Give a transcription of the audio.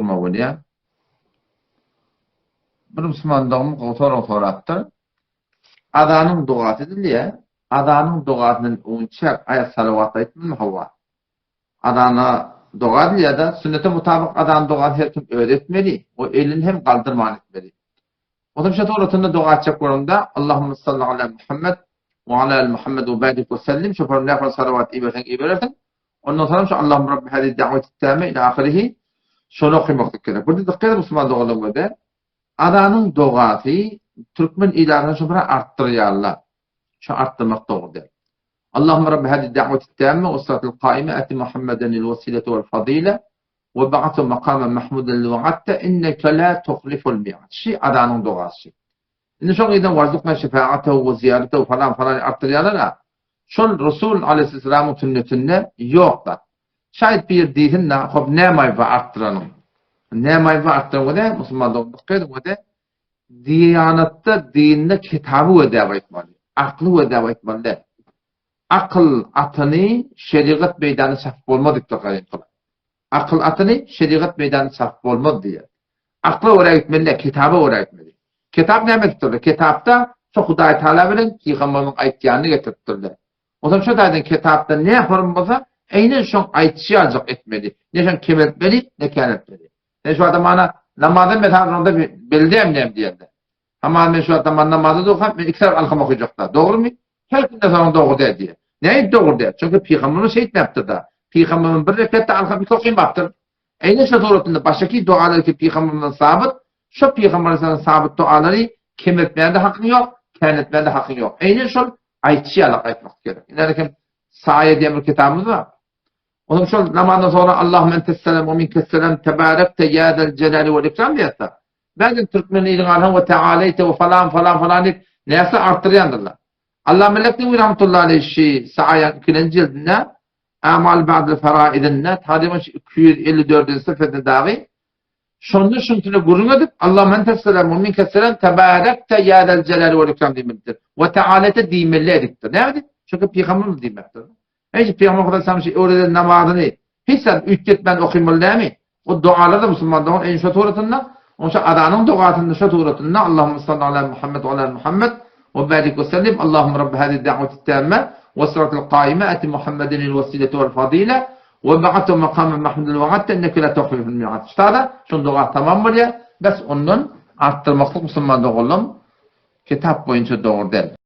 okama bolýar. Bir musulman dogan gowy sorag sorapdyr. Azanyň dogasy edilýär. Azanyň dogasyndan öňçäk aýat salawat aýtmalymy hawa? Azana doga edilýär-de, sünnete mutabyk azan dogasy her kim özi etmeli we elini hem galdyrman etmeli. Goşumça suratynda doga etjek bolanda, Allahümme salli ala Muhammed we ala ali Muhammed we barik we sellim şu form nähili salawat iberseň iberersiň. Ondan soň şu Allahümme Rabbi hadi da'weti tame ila ahirihi şony okamaklyk gerek. Burada dikkat edin musulman doganlarymyza. Azanyň dogasy türkmen ilatyny şu bir artdyrýarlar. Şu artdyrmak dogry däl. Allahümme Rabbi hadi da'weti tame we salatul kaime ati Muhammeden il wesilete vel fadile We ba'athu makamen mahmuden lezi wa'adte inneke la tuhliful mi'ad. Şi azanyň dogasy. Indi şoň yzyna warzukna şefa'atehu we ziýaretehu falan falan artdyrýarlar-a. Şol Resul aleýhissalamyň sünnetinde ýok-da. Şaýt bir diýsin-de, hop näme aýba artdyranyň. Näme aýba artdyran wede, musulman dogan dykgat ediň wede, diýanatda, dinde kitaby wedäp aýtmaly. Akly wedäp aýtmaly däl. Akyl atyny şerigat meýdany çapyp bolmaz diýipdir gaýynkylar. Akyl atyny şerigat meýdany çapyp bolmaz diýýär. Akla görä gitmeli däl, kitaba görä gitmeli. Kitap näme edipdirler? Kitapda şo Hudaý Taala bilen pygamberimiň aýtýanyny getiripdirler. Onsoň şo taýdan kitapda ne horm bolsa, eýnen şoň aýtşy ýaljak etmeli. Ne şoň kemeltmeli, ne käneltmeli. Sen şu adam mana namaza mesal onda bildim näme diýende. Aman men şu wagt aman namaza durkam men iki sagat alkam okajakda. Dogrymy? Her kimde soraň dogry däl diýýär. Nädip dogry däl? Çünki pygamberimiz şeýtmäpdir-da. Pygamberimiz bir rekatda alkam iki okymapdyr. Eýne şo suratynda başaki dogalar ki pygamberimizden sabyt, şo pygamberimizden sabyt dogalary kemeltmäge-de hakyň ýok, käneltmäge-de hakyň ýok. Eýne şol aýtşy ýalak aýtmak gerek. Ine kim Saýa diýen bir kitabymyz bar. Onuň şol namazdan soňra Allahümme entesselam we minkesselam tebarekte ýa zel jelali wel ikram diýýär. Bäzin türkmen iliň alhan we tealeyte we falan falan falan diýip näse artdyrýandyrlar. Allah Melek Newi rahmetullahi aleyh şi Saaýaň ikilenji jildinde Amal ba'del faraidinde taryban şu 254-nji sefesinde dagy şonda şuntuna gürrüň edip Allahümme entesselam we minkesselam tebarekte ýa zel jelali wel ikram diýmelidir. We tealeyte diýmeli edipdir. Näme diýip? Çünki pygamberimiz diýmekdir. Hiç Pygamber Hudaý şu öwreden namazyny hiç zat üýtgetmän okymaly dämi? O dogalar da musulman dogan en şo suratynda, onça azanyň dogasynda şo suratynda Allahumma salli ala Muhammed we ala Muhammed we barik we sellim Allahumma rabbi hadi da'wati tamme we salatul qaime ati Muhammeden el wesilete vel fadile we ba'athu makamen mahmudel wa'adte inneke la tuhliful mi'ad. Ştada şon doga tamam bolýar. Bes ondan artdyrmaklyk musulman doganlarym kitap boýunça dogry däl.